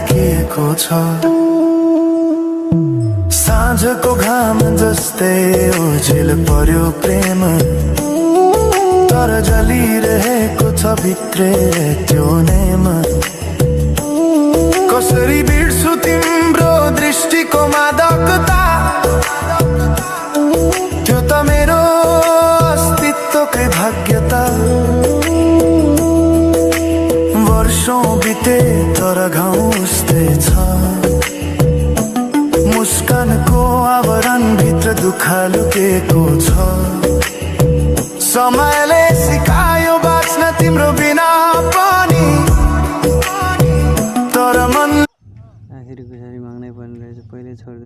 राखिएको छ। साँझको घाम जस्तै ओझेल पर्यो प्रेम, तर जलिरहेको छ भित्रै त्यो नेम। कसरी बिर्सु तिम्रो दृष्टिको मादकता, त्यो त मेरो अस्तित्वकै भाग्यता। वर्षौं बिते तर घाउ उस्तै छ, मुस्कानको आवरण भित्र दुःख लुकेको छ। समयले सिकायो बाँच्न तिम्रो बिना पनि, तर मन आखिर खुसी माग्नै पर्ने रहेछ, पहिले छोड।